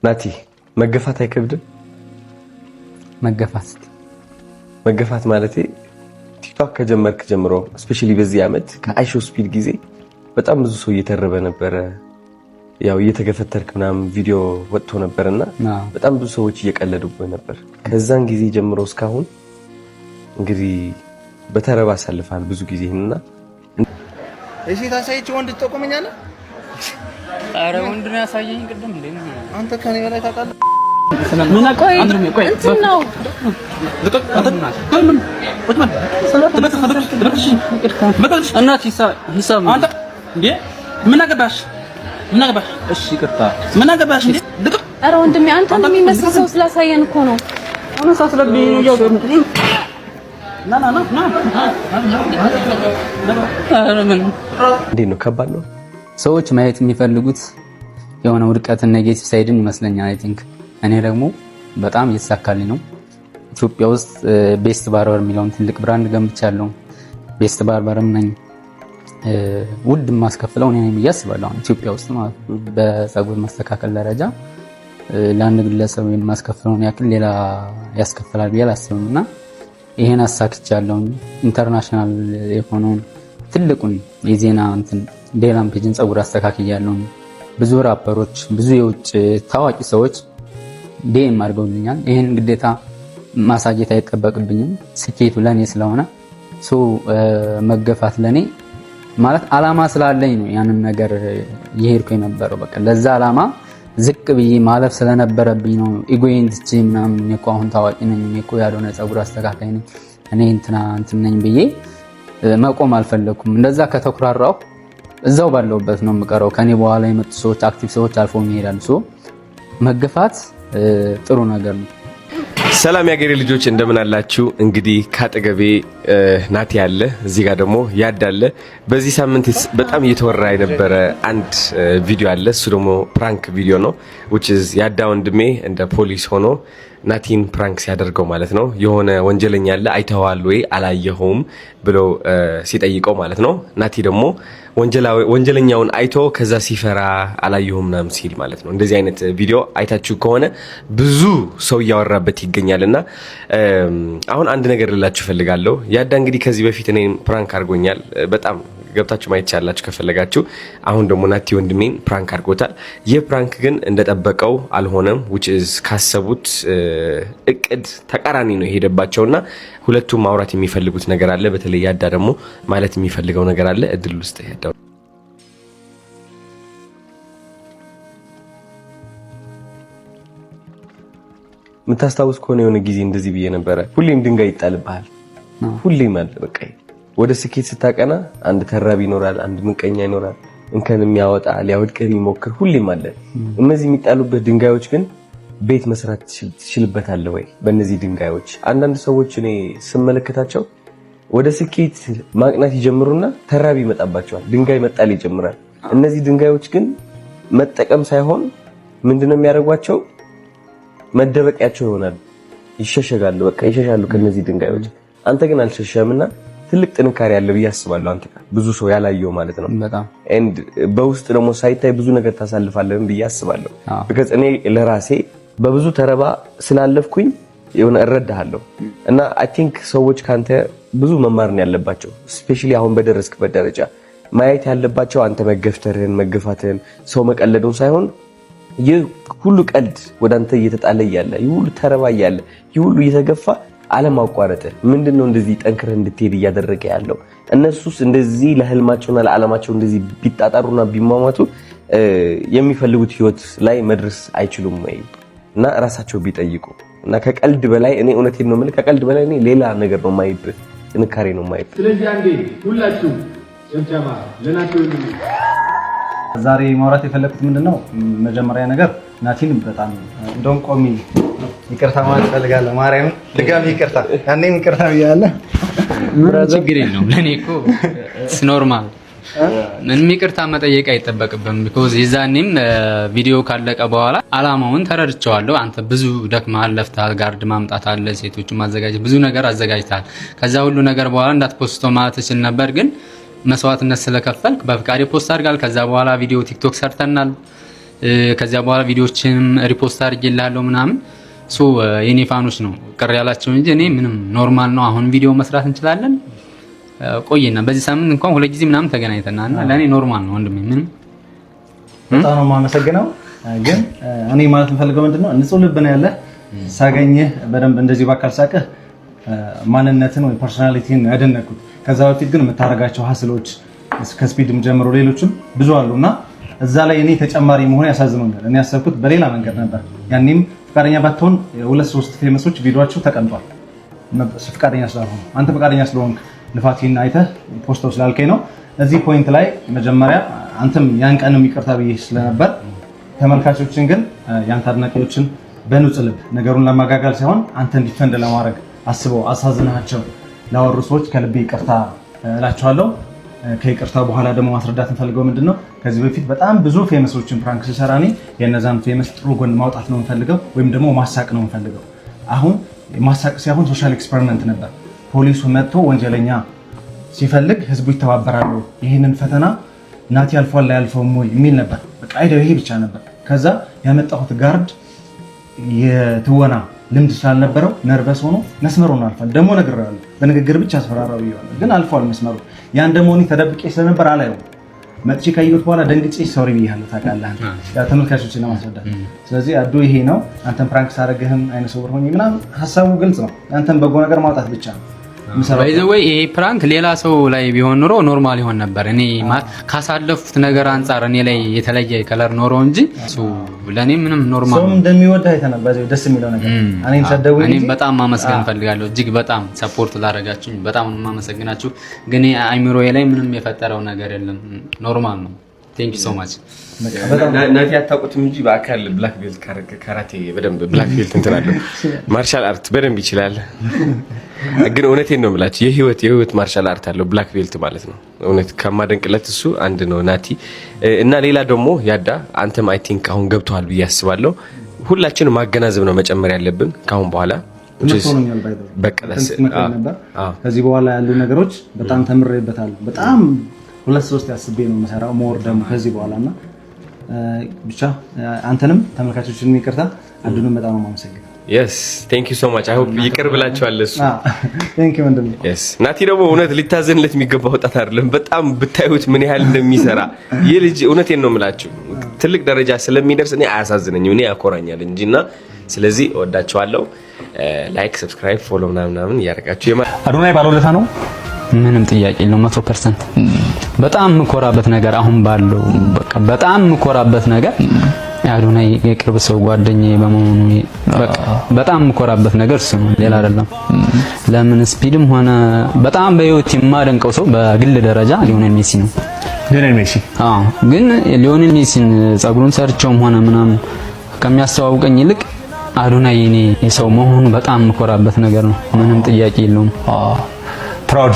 ናቲ፣ መገፋት አይከብድም? መገፋት? መገፋት ማለቴ ቲክቶክ ከጀመርክ ጀምሮ፣ especially በዚህ ዓመት ከአይሾ ስፒድ ጊዜ በጣም ብዙ ሰው እየተረበ ነበረ። ያው እየተገፈተርክ ምናምን ቪዲዮ ወጥቶ ነበርና በጣም ብዙ ሰዎች እየቀለዱብህ ነበር። ከዛን ጊዜ ጀምሮ እስካሁን እንግዲህ በተረባ አሳልፈሃል ብዙ ጊዜህንና እሺ፣ ታሳይች ወንድ ትጠቁመኛለህ? ኧረ ወንድ ነው ያሳየኝ ቅድም እንዴ። አንተ ከኔ በላይ ታውቃለህ። እንትን ነው። እናት ሂሳብ እንዴ፣ ምን አገባሽ? ምን አገባሽ? እሺ ይቅርታ። ምን አገባሽ? እንዴ ልቀቅ! ኧረ ወንድሜ፣ አንተን የሚመስል ሰው ስላሳየን እኮ ነው። አመሳስለብኝ ነው እያው ና ና ና ና። ኧረ ምን እንዴት ነው? ከባድ ነው። ሰዎች ማየት የሚፈልጉት የሆነ ውድቀትን፣ negative side ን ይመስለኛል። I think እኔ ደግሞ በጣም እየተሳካልኝ ነው። ኢትዮጵያ ውስጥ Best Barber የሚለውን ትልቅ brand ገንብቻለሁ። Best barber ም ነኝ። ውድ የማስከፍለው እኔ ነኝ ብዬ አስባለሁ። አሁን ኢትዮጵያ ውስጥ ማለት ነው። በፀጉር ማስተካከል ደረጃ ለአንድ ግለሰብ የማስከፍለውን ያክል ሌላ ያስከፍላል ብዬ አላስብም እና ይሄን አሳክቻለሁ። International የሆነውን ትልቁን የዜና እንትን ዴላን ፔጅን ፀጉር አስተካክያለሁ። ብዙ ራፐሮች፣ ብዙ የውጭ ታዋቂ ሰዎች DM አድርገውልኛል። ይህን ግዴታ ማሳየት አይጠበቅብኝም። ስኬቱ ለእኔ ስለሆነ፣ so መገፋት ለእኔ ማለት አላማ ስላለኝ ነው ያንን ነገር እየሄድኩ የነበረው። በቃ ለዛ አላማ ዝቅ ብዬ ማለፍ ስለነበረብኝ ነው። Ego ዬን ትቼ ምናምን እኔ እኮ አሁን ታዋቂ ነኝ፣ እኔ እኮ ያልሆነ ፀጉር አስተካካይ ነኝ፣ እኔ እንትና እንትን ነኝ ብዬ መቆም አልፈለኩም። እንደዛ ከተኩራራሁ እዛው ባለሁበት ነው የምቀረው። ከኔ በኋላ የመጡ ሰዎች፣ active ሰዎች አልፎ ይሄዳሉ። So መገፋት ጥሩ ነገር ነው። ሰላም የአገሬ ልጆች፣ እንደምን አላችሁ? እንግዲህ ካጠገቤ ናቲ አለ፣ እዚህ ጋር ደግሞ ያድ አለ። በዚህ ሳምንት በጣም እየተወራ የነበረ አንድ ቪዲዮ አለ። እሱ ደግሞ prank ቪዲዮ ነው። Which is ያዳ ወንድሜ እንደ ፖሊስ ሆኖ ናቲን prank ሲያደርገው ማለት ነው። የሆነ ወንጀለኛ አለ፣ አይተኸዋል ወይ አላየኸውም ብሎ ሲጠይቀው ማለት ነው። ናቲ ደግሞ ወንጀለኛውን አይቶ ከዛ ሲፈራ አላየሁም ምናምን ሲል ማለት ነው። እንደዚህ አይነት ቪዲዮ አይታችሁ ከሆነ ብዙ ሰው እያወራበት ይገኛል። እና አሁን አንድ ነገር ልላችሁ እፈልጋለሁ። ያዳ እንግዲህ ከዚህ በፊት እኔን prank አድርጎኛል። በጣም ገብታችሁ ማየት ቻላችሁ ከፈለጋችሁ። አሁን ደግሞ ናቲ ወንድሜን prank አድርጎታል። ይህ prank ግን እንደጠበቀው አልሆነም። Which is ካሰቡት እቅድ ተቃራኒ ነው የሄደባቸውና ሁለቱም ማውራት የሚፈልጉት ነገር አለ። በተለይ ያዳ ደግሞ ማለት የሚፈልገው ነገር አለ። እድል ውስጥ ያዳው። የምታስታውስ ከሆነ የሆነ ጊዜ እንደዚህ ብዬ ነበረ። ሁሌም ድንጋይ ይጣልብሃል። ሁሌም አለ። በቃ ወደ ስኬት ስታቀና አንድ ተራቢ ይኖራል፣ አንድ ምቀኛ ይኖራል፣ እንከን የሚያወጣ፣ ሊያወድቅህ የሚሞክር ሁሌም አለ። እነዚህ የሚጣሉበት ድንጋዮች ግን ቤት መስራት ትችልበታለህ ወይ? በእነዚህ ድንጋዮች አንዳንድ ሰዎች እኔ ስመለከታቸው ወደ ስኬት ማቅናት ይጀምሩና ተራቢ ይመጣባቸዋል፣ ድንጋይ መጣል ይጀምራል። እነዚህ ድንጋዮች ግን መጠቀም ሳይሆን ምንድነው የሚያደርጓቸው? መደበቂያቸው ይሆናል። ይሸሸጋሉ፣ በቃ ይሸሻሉ ከነዚህ ድንጋዮች። አንተ ግን አልሸሸምና ትልቅ ጥንካሬ አለ ብዬ አስባለሁ። አንተ ጋር ብዙ ሰው ያላየው ማለት ነው። በጣም። And በውስጥ ደግሞ ሳይታይ ብዙ ነገር ታሳልፋለህ ብዬ አስባለሁ። Because እኔ ለራሴ በብዙ ተረባ ስላለፍኩኝ የሆነ እረዳሃለሁ እና I think ሰዎች ካንተ ብዙ መማር ነው ያለባቸው። Especially አሁን በደረስክበት ደረጃ ማየት ያለባቸው አንተ መገፍተርህን፣ መገፋትህን፣ ሰው መቀለዱን ሳይሆን ይህ ሁሉ ቀልድ ወደ አንተ እየተጣለ እያለ፣ ይህ ሁሉ ተረባ እያለ፣ ይህ ሁሉ እየተገፋ አለማቋረጥ ምንድነው እንደዚህ ጠንክረህ እንድትሄድ እያደረገ ያለው? እነሱስ እንደዚህ ለህልማቸውና ለዓላማቸው እንደዚህ ቢጣጣሩና ቢሟሟቱ የሚፈልጉት ህይወት ላይ መድረስ አይችሉም ወይ? እና ራሳቸው ቢጠይቁ እና ከቀልድ በላይ፣ እኔ እውነቴን ነው የምልህ፣ ከቀልድ በላይ እኔ ሌላ ነገር ነው የማይብህ፣ ጥንካሬ ነው የማይብህ። ስለዚህ አንዴ ሁላችሁ ጭብጨባ ለናቲ ወንድሜ። ዛሬ ማውራት የፈለኩት ምንድነው፣ መጀመሪያ ነገር ናቲን በጣም እንደውም ቆሚ ይቅርታ ማለት እፈልጋለሁ። ማርያምን ድጋሚ ይቅርታ፣ ያኔም ይቅርታ ብያለሁ። ምንም ችግር የለውም። ለእኔ እኮ normal፣ ምንም ይቅርታ መጠየቅ አይጠበቅብም። Because የዛኔም ቪዲዮ ካለቀ በኋላ አላማውን ተረድቼዋለሁ። አንተ ብዙ ደክመሃል፣ ለፍተሃል፣ guard ማምጣት አለ፣ ሴቶቹን ማዘጋጀት፣ ብዙ ነገር አዘጋጅተሃል። ከዛ ሁሉ ነገር በኋላ እንዳት post ተው ማለት እችል ነበር፣ ግን መስዋዕትነት ስለከፈልክ በፍቃዴ post አድርጋል። ከዛ በኋላ ቪዲዮ ቲክቶክ ሰርተናል። ከዚያ በኋላ ቪዲዮዎችንም repost አድርጌልሃለሁ ምናምን። So የኔ fan ኦች ነው ቅር ያላቸው እንጂ እኔ ምንም normal ነው። አሁን ቪዲዮ መስራት እንችላለን። ቆየና በዚህ ሳምንት እንኳን ሁለት ጊዜ ምናምን ተገናኝተናል እና ለእኔ normal ነው ወንድሜ፣ ምንም። በጣም ነው የማመሰግነው። ግን እኔ ማለት የምፈልገው ምንድነው፣ ንጹህ ልብ ነው ያለህ። ሳገኝህ በደንብ እንደዚህ በአካል ሳቅህ ማንነትን ወይ personality ን ያደነኩት። ከዛ በፊት ግን የምታደርጋቸው hustle ኦች ከስፒድም ጀምሮ ሌሎችም ብዙ አሉ እና እዛ ላይ እኔ ተጨማሪ መሆን ያሳዝኖኛል። እኔ ያሰብኩት በሌላ መንገድ ነበር። ያኔም ፈቃደኛ ባትሆን ሁለት ሶስት famous ኦች ቪዲዮቸው ተቀምጧል። ፈቃደኛ ስላልሆኑ፣ አንተ ፈቃደኛ ስለሆንክ ልፋቴን አይተህ ፖስተው ስላልከኝ ነው። እዚህ point ላይ መጀመሪያ አንተም ያን ቀንም ይቅርታ ብዬ ስለነበር ተመልካቾችን ግን ያንተ አድናቂዎችን በንጹህ ልብ ነገሩን ለማጋጋል ሳይሆን አንተን defend ለማድረግ አስበው አሳዝናቸው ላወሩ ሰዎች ከልቤ ይቅርታ እላቸዋለሁ። ከይቅርታ በኋላ ደግሞ ማስረዳት እንፈልገው ምንድን ነው፣ ከዚህ በፊት በጣም ብዙ famous ኦችን prank ስሰራ እኔ የእነዛን famous ጥሩ ጎን ማውጣት ነው የምፈልገው ወይም ደግሞ ማሳቅ ነው የምፈልገው። አሁን ማሳቅ ሳይሆን social experiment ነበር። ፖሊሱ መጥቶ ወንጀለኛ ሲፈልግ ህዝቡ ይተባበራሉ። ይህንን ፈተና ናቲ ያልፏል አያልፈውም ወይ የሚል ነበር። በቃ idea ው ይሄ ብቻ ነበር። ከዛ ያመጣሁት guard የትወና ልምድ ስላልነበረው nervous ሆኖ መስመሩን አልፏል። ደግሞ ነግሬዋለሁ፣ በንግግር ብቻ አስፈራራው ብዬዋለሁ፣ ግን አልፏል መስመሩ። ያን ደግሞ እኔ ተደብቄ ስለነበር አላየውም። መጥቼ ካየሁት በኋላ ደንግጬ sorry ብያለሁ። ታውቃለህ፣ ያው ተመልካቾችን ለማስረዳት። ስለዚህ አዱ ይሄ ነው። አንተን prank ሳደርግህም አይነ ስውር ሆኜ ምናምን ሀሳቡ ግልጽ ነው። አንተን በጎ ነገር ማውጣት ብቻ ነው የምሰራው። By the way ይሄ prank ሌላ ሰው ላይ ቢሆን ኖሮ normal ይሆን ነበር። እኔ ካሳለፍኩት ነገር አንጻር እኔ ላይ የተለየ color ኖሮ እንጂ እሱ ለእኔ ምንም normal ሰውም ነው። እንደሚወድህ አይተናል። በዚህ ደስ የሚለው ነገር እኔም ሰደቡኝ እኔም እንጂ በጣም ማመስገን እፈልጋለሁ። እጅግ በጣም support ላደረጋችሁኝ በጣም ነው የማመሰግናችሁ። ግን አይምሮዬ ላይ ምንም የፈጠረው ነገር የለም። Normal ነው። Thank you so much። ናቲ አታውቁትም እንጂ በአካል black belt ካራቴ በደንብ black belt እንትን አለው። Martial art በደንብ ይችላል። ግን እውነቴን ነው የምላችሁ የህይወት martial art አለው፣ black belt ማለት ነው። እውነት ከማደንቅለት እሱ አንድ ነው ናቲ። እና ሌላ ደግሞ ያዳ አንተም I think አሁን ገብቶሃል ብዬ አስባለሁ። ሁላችንም ማገናዘብ ነው መጨመር ያለብን ከአሁን በኋላ። ትምህርት ሆኖኛል። By the way በቃ ስትመክረኝ ነበር። ከዚህ በኋላ ያሉ ነገሮች በጣም ተምሬበታለሁ። በጣም ሁለት ሶስት ያስቤ ነው የምሰራው more ደግሞ ከዚህ በኋላ። እና ብቻ አንተንም ተመልካቾችንም ይቅርታ፣ አዱንም በጣም ነው የማመሰግነው። Yes, thank you so much. I hope ይቅር ብላችኋል እሱ። Thank you ወንድሜ። Yes፣ ናቲ ደግሞ እውነት ሊታዘንለት የሚገባ ወጣት አይደለም። በጣም ብታዩት ምን ያህል እንደሚሰራ ይህ ልጅ፣ እውነቴን ነው የምላችሁ፣ ትልቅ ደረጃ ስለሚደርስ እኔ አያሳዝነኝም፣ እኔ ያኮራኛል እንጂ። እና ስለዚህ እወዳችኋለሁ። Like፣ subscribe፣ follow ምናምን ምናምን እያደረጋችሁ አዶናይ ባለውለታ ነው። ምንም ጥያቄ የለውም። 100% በጣም የምኮራበት ነገር፣ አሁን ባለው በቃ በጣም የምኮራበት ነገር አዶናይ የቅርብ ሰው ጓደኛዬ በመሆኑ በቃ በጣም የምኮራበት ነገር እሱ ነው፣ ሌላ አይደለም። ለምን ስፒድም ሆነ በጣም በህይወት የማደንቀው ሰው በግል ደረጃ ሊዮኔል ሜሲ ነው። ሊዮኔል ሜሲ። አዎ፣ ግን ሊዮኔል ሜሲን ጸጉሩን ሰርቼውም ሆነ ምናምን ከሚያስተዋውቀኝ ይልቅ አዶናይ የኔ ሰው መሆኑ በጣም የምኮራበት ነገር ነው። ምንም ጥያቄ የለውም። Proud.